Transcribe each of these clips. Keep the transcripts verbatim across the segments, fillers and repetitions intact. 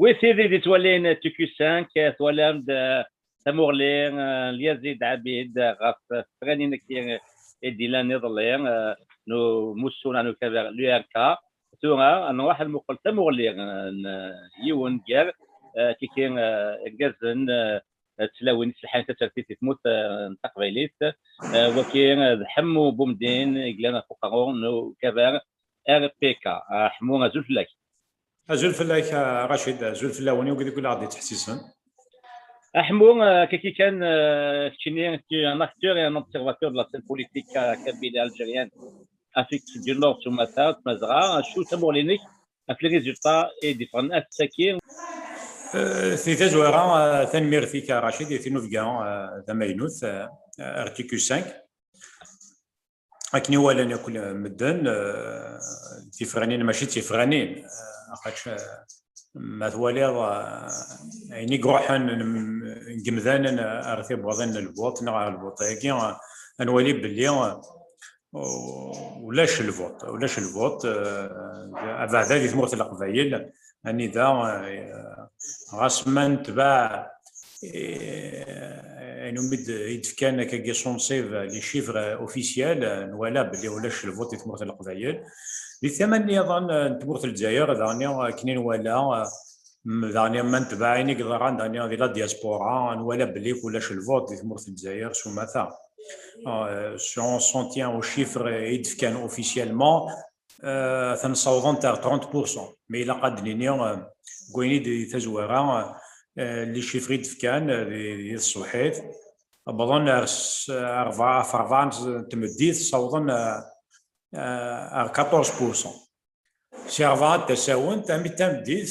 Wi tid i d-ittwalin T Q cinq, eh, twalam-d, eh, tamuɣli, eh, n Lyazid Ɛabid, eh, ɣef tefranin-agi, eh, i d-illan iḍelli, eh, n umussu neɣ n ukabar, l'U R K. Tura, ad nruḥ ad nmuqel tamuɣli, eh, n, eh, yiwen gar, eh, kiki, eh, irgazen, eh, d tlawin iselḥayen tasertit di tmurt, eh, n taqbaylit. Eh, waki, eh, d Ḥemmu Bumdin i yellan ɣef uqerru n ukabar R P K. Eh, Ḥemmu, azul fell-ak. Azul fell-ak, a Racid, azul fell-awen i wid i kul aɣ-d-yettḥessisen. Aḥemmu, eh, kaki kan, eh, keččini, tu es un acteur et un observateur de la scène politique, eh, kabyle algérienne, Afrique du Nord s umata, d Tmazɣa, acu tamuɣli-inek ɣef les résultats i d-iffɣen ass-agi? Eh, di tazwara, eh, tanemmirt-ik a Racid, i tinubga, eh, tamaynut, eh, R T Q cinq. Akken i walan akk medden, eh, tifranin mačči d tifranin, eh, axaṭ, eh, ma twaliḍ, eh, ayen i iruḥen n, n yimdanen ar tibuḍin n lbuṭ neɣ ar lbuṭ-agi, eh, ad nwali belli, eh, u-, ulac lbuṭ, ulac lbuṭ, eh, abeɛda di tmurt n Leqbayel, anida, eh, ɣas ma netbeɛ, eh, ayen umi d-, i d-fkan akkagi s unṣib, les chiffres officiels, eh, nwala belli ulac lbuṭ di tmurt n Leqbayel. Di tama nniḍen, eh, n tmurt n Lezzayer, daɣen akken i nwala, eh, m-, daɣen ma netbeɛ ayen i yeḍran daɣen di la diaspora, nwala belli ulac lbuṭ di tmurt n Lezzayer s umata. Eh, si on s'en tient aux chiffres i d-fkan officiellement, eh, atan ssawḍent ar trente pour cent. Mais ilaq ad d-nini, eh, deg wayen i d tazwara, eh, les chiffres i d-fkan, eh, di, di tṣebḥit, wwḍen ar s-, ar rebɛa, ɣef rebɛa n tmeddit, ssawḍen, eh, eh, ar quatorze pour cent. Si rebɛa n tasawent, armi d tameddit,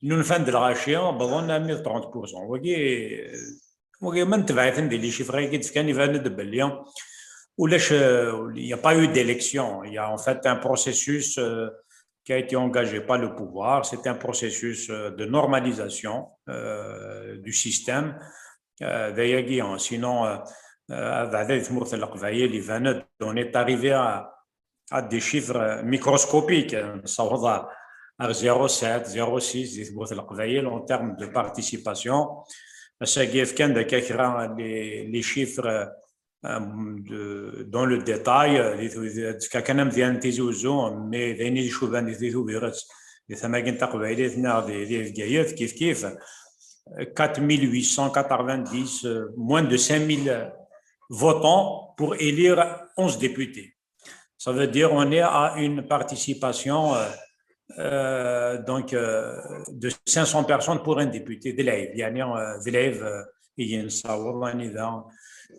nnulfan-d lɣaci, wwḍen armi d trente pour cent. Wagi, wagi ma netbeɛ-iten di les chiffres-agi d-fkan, iban-d belli ulac, euh, il n'y a pas eu d'élection. Il y a en fait un processus, euh, qui a été engagé par le pouvoir. C'est un processus, euh, de normalisation, euh, du système. Euh, d ayagi, hein. Sinon, euh, euh, abeɛda di tmurt n Leqbayel, iban-d, on est arrivé à, à des chiffres, euh, microscopiques, euh, nessaweḍ ar, ar zéro sept, zéro six di tmurt n Leqbayel en termes de participation. Ass-agi fkan-d akka kra les, les chiffres, euh, de, dans le détail, euh, di, di, tefka kan amedya n Tizi Uzzu, mais d ayen i d-icuban di, di Tubiret, di tama-agi n Taqbaylit neɣ di, di Bgayet, kif kif, quatre mille huit cent quatre-vingt-dix, euh, moins de cinq mille votants pour élire onze députés. Ça veut dire on est à une participation, euh, euh, donc, euh, de cinq cents personnes pour un député. D lɛib, يعني, euh, d lɛib, euh, i nessaweḍ anida,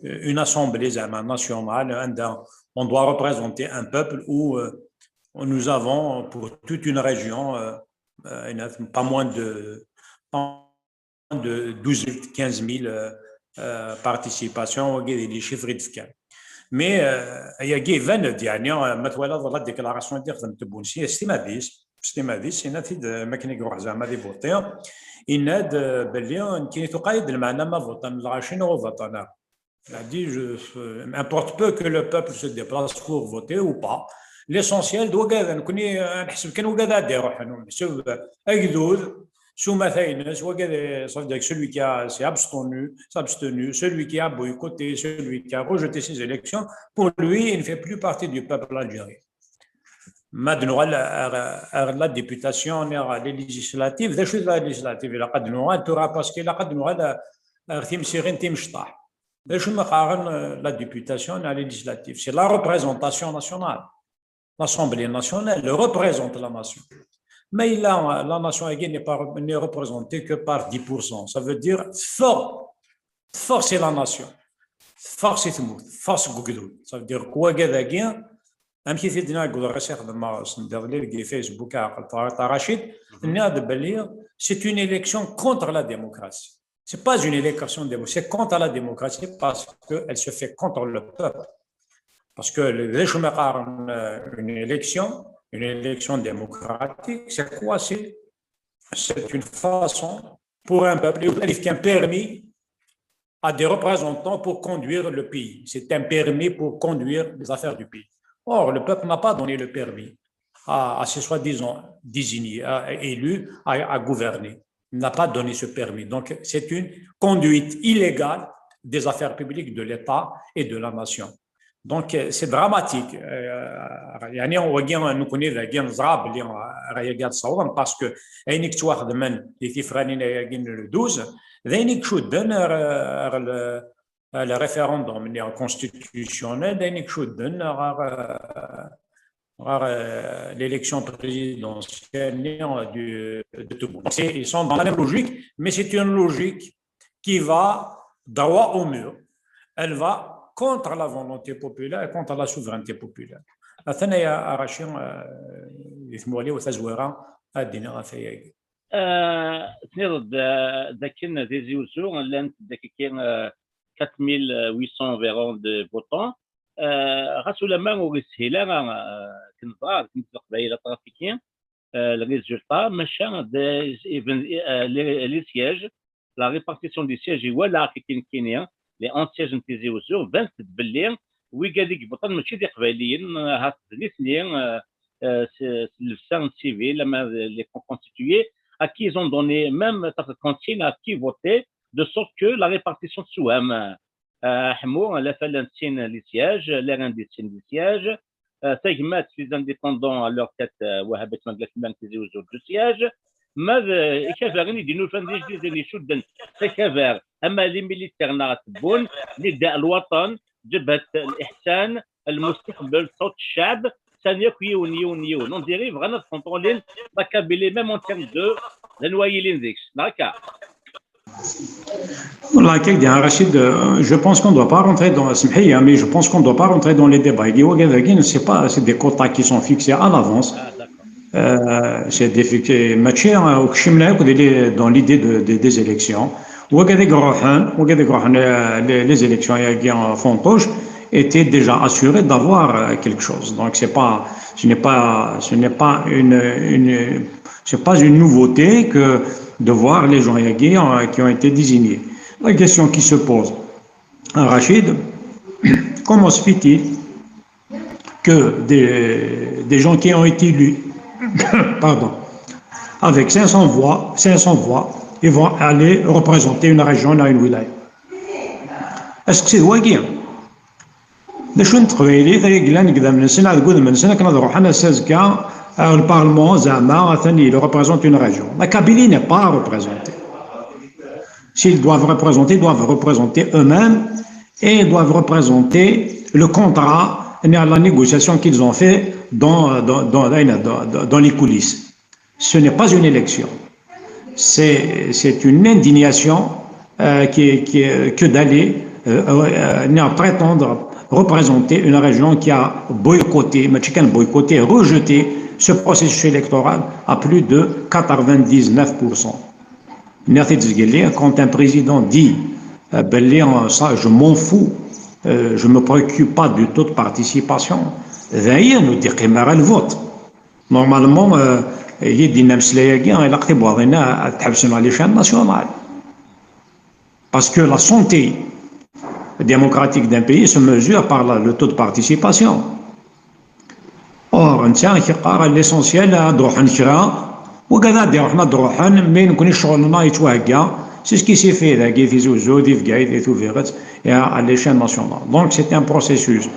euh, une assemblée زعما nationale, anda on doit représenter un peuple où, euh, nous avons pour toute une région, euh, euh, pas moins de, pas de douze mille, quinze mille, euh, euh, participation, wagi d les chiffres i d-fkan. Mais, euh, ayagi iban-d, يعني, euh, ma twalaḍ la déclaration i d-ixdem Tebbounsi, s timad-is, s timad-is, yenna-t-id, euh, makken i iruḥ zeɛma di voter, yenna-d, euh, belli, euh, nekkini tuqay-d lmeɛna ma votan lɣaci neɣ ur votan ara. Il a dit, je, euh, importe peu que le peuple se déplace pour voter ou pas. L'essentiel, d wagad, nekkni, euh, nḥesb kan wagad ad d-iruḥen, ur neḥseb agdud, s umata-ines, wagad, ça veut dire que celui qui a, s'est abstenu, s'est abstenu, celui qui a boycotté, celui qui a rejeté ces élections, pour lui, il ne fait plus partie du peuple algérien. Ma d-nuɣal ar, ar la députation, neɣ les législatives, d acu d la législative? Ilaq ad nuɣal tura, parce que ilaq ad nuɣal ar, ar timsirin timecṭaḥ. D acu ma qqaren, euh, la députation neɣ les législatives? C'est la représentation nationale. L'Assemblée nationale représente la nation. Mais là, la nation n'est pas, n'est représentée que par dix pour cent. Ça veut dire, teffeɣ, teffeɣ c'est la nation. Teffeɣ c'est tmurt, teffeɣ seg ugdud. Ça veut dire, quoi, wagad-agi, amek i t-id-nniɣ deg uḍris i xedmeɣ sendiḍelli deg Facebook, ɛqel Ṭa-, Ṭa Racid, nniɣ-d belli c'est une élection contre la démocratie. C'est pas une élection démo-, c'est contre la démocratie parce qu'elle se fait contre le peuple. Parce que le, les chemins, euh, une élection, une élection démocratique, c'est quoi? C'est, c'est une façon pour un peuple, il y a un permis à des représentants pour conduire le pays. C'est un permis pour conduire les affaires du pays. Or, le peuple n'a pas donné le permis à, à ces soi-disant désignés, à, élus, à, à gouverner. n'a pas donné ce permis. Donc, c'est une conduite illégale des affaires publiques de l'État et de la nation. Donc, c'est dramatique. يعني نكون إذا كان زراب اللي راهي قاعد تصور parce que عينك تواخذ من اللي تفرانين كاين le douze، عينك شو دن le référendum constitutionnel عينك شو دن l'élection présidentielle de, de tout le monde. Ils sont dans la même logique, mais c'est une logique qui va droit au mur. Elle va contre la volonté populaire et contre la souveraineté populaire. Athana ya Rachid, euh, yetmuli u tazwara ad d-iniɣ ɣef wayagi. Tniḍ-d dakken Tizi Uzzu llant dakiki quatre mille huit cents environ de votants. Ɣas ulamma ur yeshil ara akken ẓra deg tmurt n Leqbayel aṭrafiki, les résultats, maca les sièges, la répartition des sièges i walaɣ akken nekkini, les onze sièges n Tizi Uzzu, bant-d belli wigad i yebṭen mačči d iqbayliyen, ahat d nitni s llebsa n civil ama les constitués, à qui ils ont donné même tafeḍ consigne à qui voter, de sorte que la répartition tessewham. Ḥmu, la Fala n sin les sièges, les Rindis d sin les sièges, tagmat, les indépendants à leur tête, Wahab At Mengellat n Tizi Uzzu, deux sièges. Ma d Ikabaren i d-inufan d ijdiden icudden Takabar, ama les militaires neɣ Tebbun, Nida Lwaṭan, Ǧebhat Liḥsan, Lmustaqbel, Ṣawt Ccɛeb, sani akk yiwen yiwen yiwen. On dirait bɣan ad contrôlin la Kabylie même en termes de d anwa yilin deg-s, neɣ akka? Voilà, Rachid, euh, je pense qu'on ne doit pas rentrer dans, mais je pense qu'on ne doit pas rentrer dans les débats. C'est pas, c'est des quotas qui sont fixés à l'avance. Euh, c'est des fixés, dans l'idée de, de, des élections. Les, les élections, il y a Fontoche, était déjà assuré d'avoir quelque chose. Donc, c'est pas, ce n'est pas, ce n'est pas une, une c'est pas une nouveauté que de voir les gens qui ont été désignés. La question qui se pose, Rachid, comment se fait-il que des, des, gens qui ont été élus, pardon, avec cinq cents voix, cinq cents voix, ils vont aller représenter une région à une wilaya? Est-ce que c'est Wagir? D acu n teqbaylit ay yellan deg idammen-nsen, deg wudem-nsen, akken ad ruḥen ass azekka ɣer le Parlement, zeɛma atan il représente une région? La Kabylie n'est pas représentée. S'ils doivent représenter, ils doivent représenter eux-mêmes et ils doivent représenter le contrat, la négociation qu'ils ont fait dans, dans, dans, dans les coulisses. Ce n'est pas une élection. C'est une indignation euh, qui, qui, que d'aller euh, euh, prétendre représenter une région qui a boycotté, mais qui a boycotté, rejeté ce processus électoral à plus de quatre-vingt-dix-neuf pour cent. Quand un président dit euh, ça, je m'en fous, euh, je ne me préoccupe pas du taux de participation, d'ailleurs, nous déclarons le vote. Normalement, euh, il y a des à l'échelle nationale. Parce que la santé démocratique d'un pays se mesure par la, le taux de participation. Or, l'essentiel, c'est ce qui s'est fait, à l'échelle nationale. Donc, c'est un processus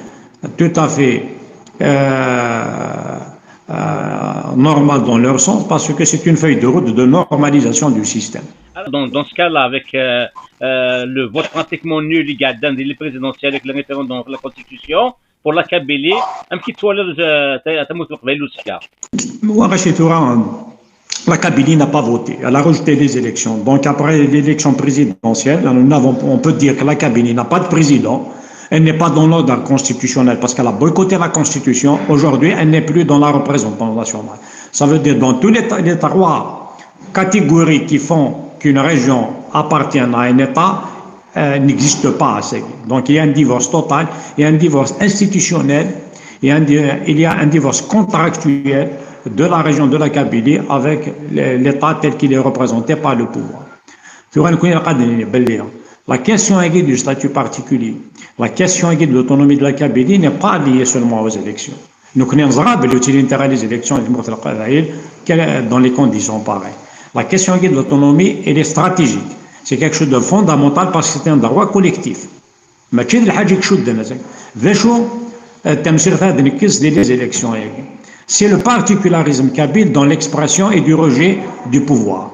tout à fait euh, euh, normal dans leur sens parce que c'est une feuille de route de normalisation du système. Dans, dans ce cas-là, avec euh, euh, le vote pratiquement nul, il y a dans les présidentielles avec le référendum, la constitution, pour la Kabylie, un petit toilette de la Kabylie n'a pas voté. Elle a rejeté les élections. Donc après l'élection présidentielle, nous avons, on peut dire que la Kabylie n'a pas de président. Elle n'est pas dans l'ordre constitutionnel parce qu'elle a boycotté la constitution. Aujourd'hui, elle n'est plus dans la représentante nationale. Ça veut dire dans tous les, les trois catégories qui font qu'une région appartient à un État, euh, n'existe pas. Donc il y a un divorce total, il y a un divorce institutionnel, il y a un, il y a un divorce contractuel de la région de la Kabylie avec l'État tel qu'il est représenté par le pouvoir. La question du statut particulier, la question de l'autonomie de la Kabylie n'est pas liée seulement aux élections. Donc, nous avons les élections dans les conditions pareilles. La question de l'autonomie, elle est stratégique. C'est quelque chose de fondamental parce que c'est un droit collectif. Mačči d lḥaǧa i icudden. D acu, eh, tamsirt ad nekkes di les élections-agi? C'est le particularisme kabyle dans l'expression et du rejet du pouvoir.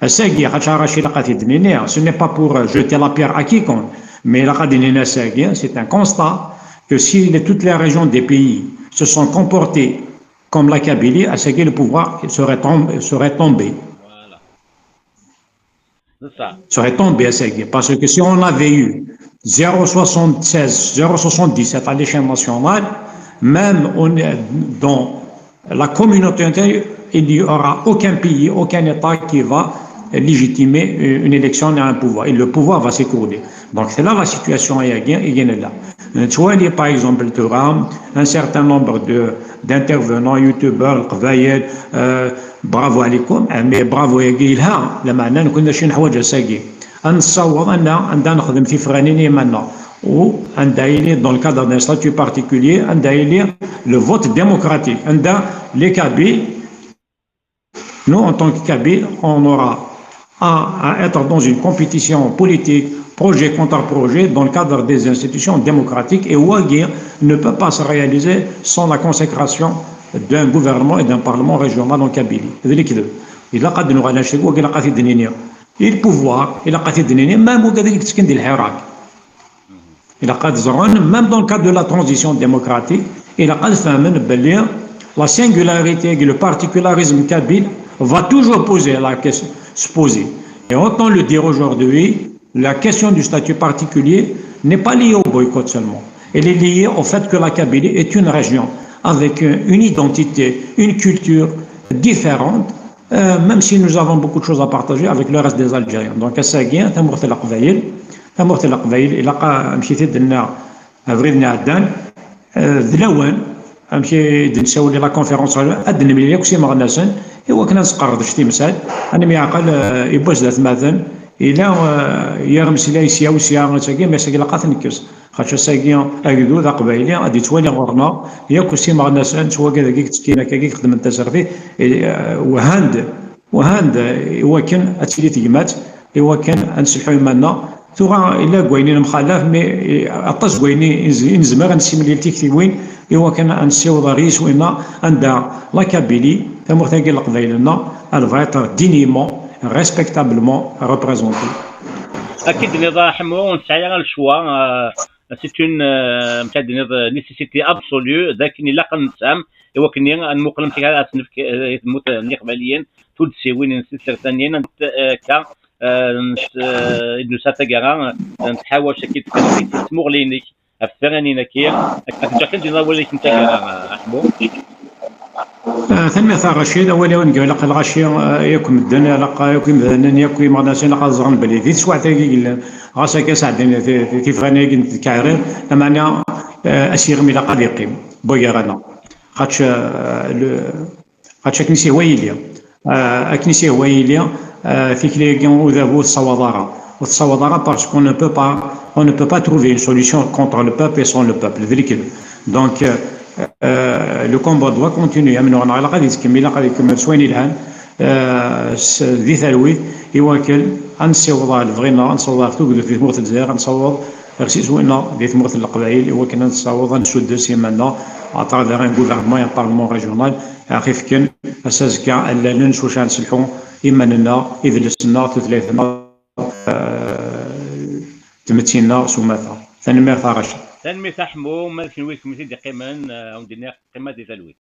Ass-agi, xaṭer Rachid, ilaq ad t-id-nini, ce n'est pas pour, euh, jeter la pierre à quiconque, mais ilaq ad d-nini ass-agi, c'est un constat que si les, toutes les régions des pays se sont comportées comme la Kabylie, ass-agi, le pouvoir serait tombé, serait tombé. Voilà. C'est ça. Serait tombé, ass-agi. Parce que si on avait eu zéro soixante-seize, zéro soixante-dix-sept à l'échelle nationale, même on est dans la communauté entière, il n'y aura aucun pays, aucun État qui va légitimer une élection à un pouvoir. Et le pouvoir va s'écrouler. Donc c'est là la situation. Nettwali, par exemple, tura, un certain nombre de d'intervenants, youtubeurs, leqbayel, euh, bravo عليكم, mais bravo-agi yelha, lameɛna nekkni d acu i neḥwaǧ ass-agi? Ad nessaweḍ anda, anda nexdem tifranin i yiman-nneɣ, u anda yili, dans le cadre d'un statut particulier, anda yili le vote démocratique, anda les Kabyles, nous, en tant que Kabyles, on aura à, à être dans une compétition politique, projet contre projet, dans le cadre des institutions démocratiques, et wagi ne peut pas se réaliser sans la consécration d'un gouvernement et d'un parlement régional en Kabylie. D lekdeb. Ilaq ad nuɣal anect-agi, wagi ilaq ad t-id-nini. Et le pouvoir, ilaq ad t-id-nini, même wagi ad yettekkin di lḥirak. Ilaq ad ẓren, même dans le cadre de la transition démocratique, ilaq ad fehmen belli la singularité et le particularisme kabyle va toujours poser la question, se poser. Et autant le dire aujourd'hui, la question du statut particulier n'est pas liée au boycott seulement. Elle est liée au fait que la Kabylie est une région avec une identité, une culture différente, euh, même si nous avons beaucoup de choses à partager avec le reste des Algériens. Donc, ass-agi, tamurt n Leqbayel, tamurt n Leqbayel, ilaq, amek i t-id-tenna abrid n iɛeddan, euh, d lawan, amek i d-nessawel la conférence, ad d-nemlil akk s imeɣnasen, i wakken ad nesqerdec timsal, ad nemyeɛqal, euh, yiwwas d atmaten, ila, euh, yir ameslay sya u sya, ass-agi, mais ass-agi ilaq ad t-nekkes. Xaṭer ass-agi agdud aqbayli ad yettwali ɣur-neɣ yakk s imeɣnasen, s wagad-agi i yettekkin, akkagi i ixeddmen tasertit, eh, wehhan-d, wehhan-d i wakken ad tili tegmat, i wakken ad nesselḥu iman-nneɣ. Tura, illa deg wayen i nemxalaf, mais, eh, aṭas n wayen i nez-, i nezmer ad nessimlil tiktiwin, i wakken ad nessiweḍ ar yiswi-nneɣ, anda la Kabylie, tamurt-agi n Leqbayel-nneɣ, elle va être dignement, respectablement représentée. Akken d-tenniḍ a Ḥemmu, ur nesɛi ara lecwa, euh, c'est une, euh, amek ad d-tiniḍ, euh, nécessité absolue, d akken ilaq ad nessefhem, i wakken ad nmuqel amek ara as-nefk, euh, i tmurt n Yiqbayliyen, tuddsiwin-nsen tisertanin, euh, akka, euh, n-, euh, i d-nusa taggara, euh, nettḥawac akken tmuɣli-inek ɣef tfaranin-agi, ad ǧǧeɣ kan d-iniḍ awal-ik n taggara, euh, a Ḥemmu. Ah, tanemmirt a Racid. Awal-iw nnger ilaq lɣaci, ah, yakk medden, ilaq yakk imdanen, yakk imeɣnasen, ilaq ad ẓren belli di teswiɛt-agi yellan, ɣas akka sɛeddin ti-, ti-, tifranin-agi n tkeɛrir, lameɛna, ah, asiɣem ilaq ad yeqqim, bugar-aneɣ. Xaṭ, ah, le, xaṭ akken i s-ihwa yili. Ah, akken i s-ihwa yili, ah, tikli-agi udabu ur tessawaḍ ara. Ur tessawaḍ ara parce qu'on ne peut pas, on ne peut pas trouver une solution contre le peuple et sans le peuple. D lekdeb. Donc, euh, euh, le combat doit continuer. Amennuɣ-nneɣ ilaq ad yettkemmil, ilaq ad ikemmel s wayen yelhan, euh, s, di talwit, i wakken ad nessiweḍ ɣer lebɣi-nneɣ, ad nessiweḍ ɣer tugdut di tmurt n Lezzayer, ad nessaweḍ ɣer yiswi-nneɣ di tmurt n Leqbayel, i wakken ad nessaweḍ ad nessuddes iman-nneɣ à travers un gouvernement et un parlement régional, aɣ-ifken ass azekka allalen s wacu ad nselḥu iman-nneɣ, idles-nneɣ, tutlayt-nneɣ, eh, tmetti-nneɣ s umata. Tanemmirt a Racid. Tanemmirt a Ḥemmu, ma d kenwi d kenwi i d-iqqimen, eh, ad wen-d-iniɣ qqimet di talwit.